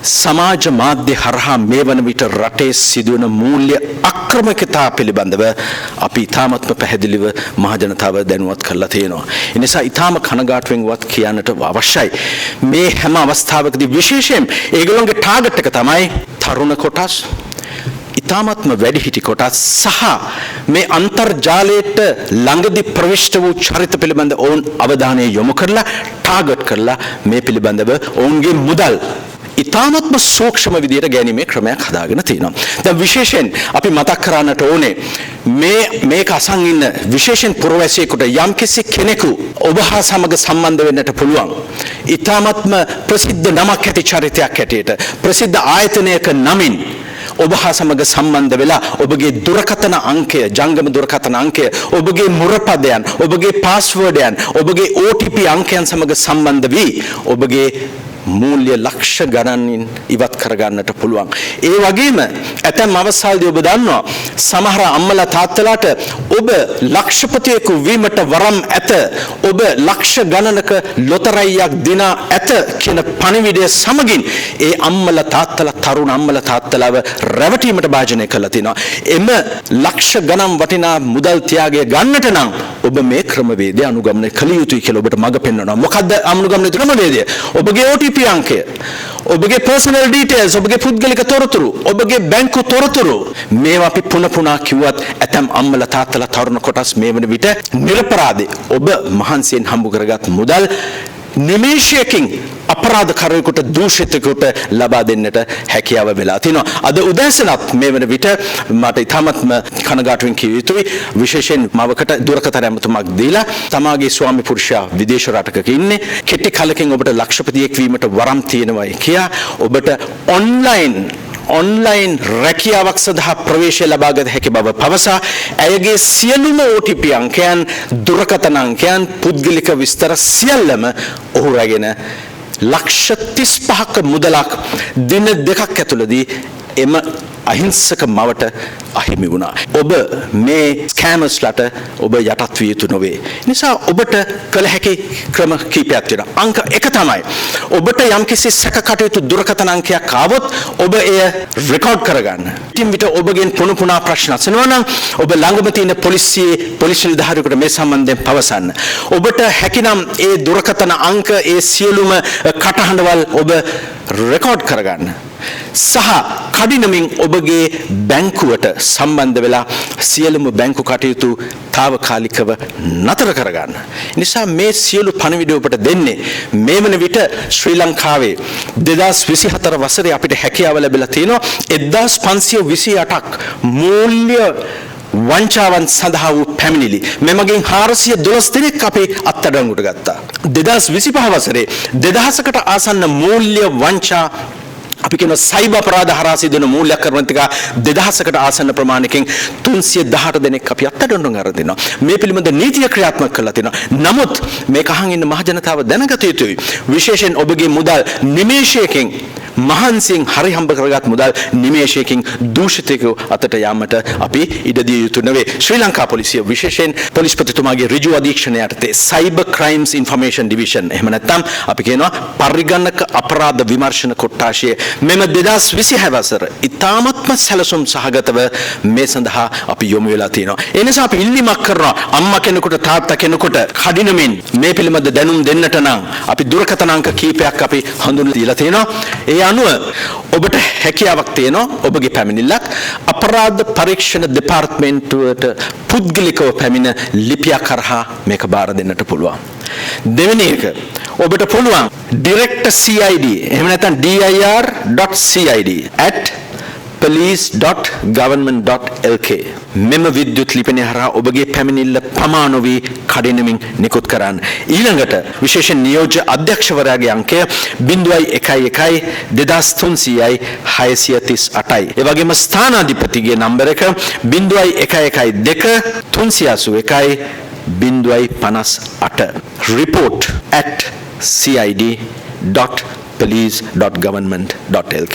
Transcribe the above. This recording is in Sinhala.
සමාජ මාධ්‍ය හරහා මේ වන විට රටේ සිදුවන මූල්‍ය අක්‍රමිකතා පිළිබඳව අපි ඉතාමත්ම පැහැදිලිව මහජනතාව දැනුවත් කරලා තියෙනවා. ඒ නිසා ඉතාම කනගාටුවෙන් වත් කියන්නට අවශ්‍යයි. මේ හැම අවස්ථාවකදී විශේෂයෙන් ඒගොල්ලන්ගේ ටාගට් එක තමයි තරුණ කොටස්, ඉතාමත්ම වැඩිහිටි කොටස් සහ මේ අන්තර්ජාලයට ළඟදි ප්‍රවිෂ්ඨ වූ චරිත පිළිබඳ ඔවුන් අවධානය යොමු කරලා, ටාගට් කරලා, මේ පිළිබඳව ඔවුන්ගේ මුදල් ඉතාමත්ම සූක්ෂම විදියට ගැනීමේ ක්‍රමයක් හදාගෙන තියෙනවා. දැන් විශේෂයෙන් අපි මතක් කරන්නට ඕනේ, මේ මේක අසන් ඉන්න විශේෂයෙන් පුරවැසියෙකුට, යම්කිසි කෙනෙකු ඔබ හා සමග සම්බන්ධ වෙන්නට පුළුවන්. ඉතාමත්ම ප්‍රසිද්ධ නමක් ඇති චරිතයක් හැටියට, ප්‍රසිද්ධ ආයතනයක නමින් ඔබ හා සමග සම්බන්ධ වෙලා, ඔබගේ දුරකථන අංකය, ජංගම දුරකථන අංකය, ඔබගේ මුරපදයන්, ඔබගේ පාස්වර්ඩයන්, ඔබගේ OTP අංකයන් සමග සම්බන්ධ වී ඔබගේ මූල්‍ය ලක්ෂ ගණනින් ඉවත් කරගන්නට පුළුවන්. ඒ වගේම ඇතැම් අවස්ථාවලදී ඔබ දන්නවා, සමහර අම්මලා තාත්තලාට ඔබ ලක්ෂපතියෙකු වීමට වරම් ඇත, ඔබ ලක්ෂ ගණනක ලොතරැයියක් දිනා ඇත කියන පණිවිඩය සමගින් ඒ අම්මලා තාත්තලා, තරුණ අම්මලා තාත්තලාව රැවටීමට භාජනය කරලා තිනවා. එම ලක්ෂ ගණන් වටිනා මුදල් ත්‍යාගය ගන්නට නම් ඔබ මේ ක්‍රමවේදය අනුගමනය කළ යුතුයි කියලා ඔබට මඟ පෙන්වනවා. මොකද්ද අනුගමනය ක්‍රමවේදය? ඔබගේ OTP අංකය, ඔබගේ පර්සනල් ඩීටේල්ස්, ඔබගේ පුද්ගලික තොරතුරු, ඔබගේ බැංකු තොරතුරු, මේවා අපි පුන පුනා කිව්වත් ඇතැම් අම්මලා තාත්තලා, තරුණ කොටස් මේ වන විට නිරපරාධේ ඔබ මහන්සියෙන් හම්බ කරගත් මුදල් නිමේෂයකින් අපරාධකරුවෙකුට, දූෂිතයෙකුට ලබා දෙන්නට හැකියාව වෙලා තිනවා. අද උදෑසනත් මේ වන විට මට ඉතාමත්ම කනගාටුවෙන් කිව යුතුයි, විශේෂයෙන් මවකට දුරකථන ඇමතුමක් දීලා, තමාගේ ස්වාමි පුරුෂයා විදේශ රටකක ඉන්නේ, කෙටි කලකින් ඔබට ලක්ෂපතියෙක් වීමට වරම් තියෙනවයි කියා ඔබට ඔන්ලයින් ඔන්ලයින් රැකියාවක් සඳහා ප්‍රවේශය ලබාගත හැකි බව පවසා ඇයගේ සියලුම OTP අංකයන්, දුරකථන අංකයන්, පුද්ගලික විස්තර සියල්ලම ඔහු රැගෙන ලක්ෂ 35ක මුදලක් දින 2ක් ඇතුළතදී එම අහිංසක මවට අහිමි වුණා. ඔබ මේ ස්කෑමර්ස්ලට ඔබ යටත් විය යුතු නොවේ. නිසා ඔබට කළ හැකි ක්‍රම කීපයක් තියෙනවා. අංක 1 තමයි, ඔබට යම්කිසි සැක කටයුතු දුරකථන අංකයක් ආවොත් ඔබ එය රෙකෝඩ් කරගන්න. ඉතින් විට ඔබගෙන් පුන පුනා ප්‍රශ්න අසනවා නම් ඔබ ළඟම තියෙන පොලිසියේ පොලිස් නිලධාරියෙකුට මේ සම්බන්ධයෙන් පවසන්න. ඔබට හැකිනම් ඒ දුරකථන අංක, ඒ සියලුම කටහඬවල් ඔබ රෙකෝඩ් කරගන්න. සහ කඩිනමින් ඔබගේ බැංකුවට සම්බන්ධ වෙලා සියලුම බැංකු කටයුතු තාවකාලිකව නතර කරගන්න. නිසා මේ සියලු පණිවිඩ ඔබට දෙන්නේ, මේ වන විට ශ්‍රී ලංකාවේ 2024 වසරේ අපිට හැකියාව ලැබිලා තියෙනවා 1528ක් මූල්‍ය වංචාවන් සඳහා වූ පැමිණිලි. මෙමගින් 412 දෙනෙක් අපි අත්අඩංගුවට ගත්තා. 2025 වසරේ 2000කට ආසන්න මූල්‍ය වංචා, අපි කියන සයිබර් අපරාධ හරහා සිදුවන මූල්‍ය අක්‍රමිකතා 2000කට ආසන්න ප්‍රමාණයකින් 318 දෙනෙක් අපි අත්අඩංගුවට අරන් තිනවා. මේ පිළිබඳ නීතිය ක්‍රියාත්මක කරලා තිනවා. නමුත් මේක අහන් ඉන්න මහ ජනතාව දැනගත යුතුයි. විශේෂයෙන් ඔබගේ මුදල් නිමේෂයකින්, මහන්සියෙන් හරි හම්බ කරගත් මුදල් නිමේෂයකින් දූෂිතයෙකු අතට යාමට අපි ඉඩ දිය යුතු නොවේ. ශ්‍රී ලංකා පොලිසිය, විශේෂයෙන් පොලිස්පතිතුමාගේ ඍජු අධීක්ෂණය යටතේ සයිබර් ක්‍රයිම්ස් ඉන්ෆර්මේෂන් ඩිවිෂන්, එහෙම නැත්නම් අපි කියනවා පරිගණක අපරාධ විමර්ශන කොට්ටාශය, මෙම 2026 වසර ඉතාමත්ම සැලසුම් සහගතව මේ සඳහා අපි යොමු වෙලා තියෙනවා. ඒ නිසා අපි ඉල්ලීමක් කරනවා, අම්මා කෙනෙකුට, තාත්තා කෙනෙකුට කඩිනමින් මේ පිළිබඳ දැනුම් දෙන්නට නම් අපි දුරකථන අංක කීපයක් අපි හඳුන්වලා දීලා තියෙනවා. ඒ අනුව ඔබට හැකියාවක් තියෙනවා ඔබගේ පැමිණිල්ලක් අපරාධ පරීක්ෂණ දෙපාර්තමේන්තුවට පුද්ගලිකව පැමිණ ලිපියක් හරහා මේක බාර දෙන්නට පුළුවන්. දෙවෙනි එක, ඔබට පුළුවන් ඩිරෙක්ටර් CID, එහෙම නැත්නම් dir.cid@police.government.lk මෙම විද්‍යුත් ලිපිනය හරහා ඔබගේ පැමිණිල්ල පමා නොවී කඩිනමින් නිකුත් කරන්න. ඊළඟට විශේෂ නියෝජ්‍ය අධ්‍යක්ෂවරයාගේ අංකය 011 2300යි 638යි. ඒ වගේම ස්ථානාධිපතිගේ නම්බර එක 0112 381 058. report@cid.police.government.lk.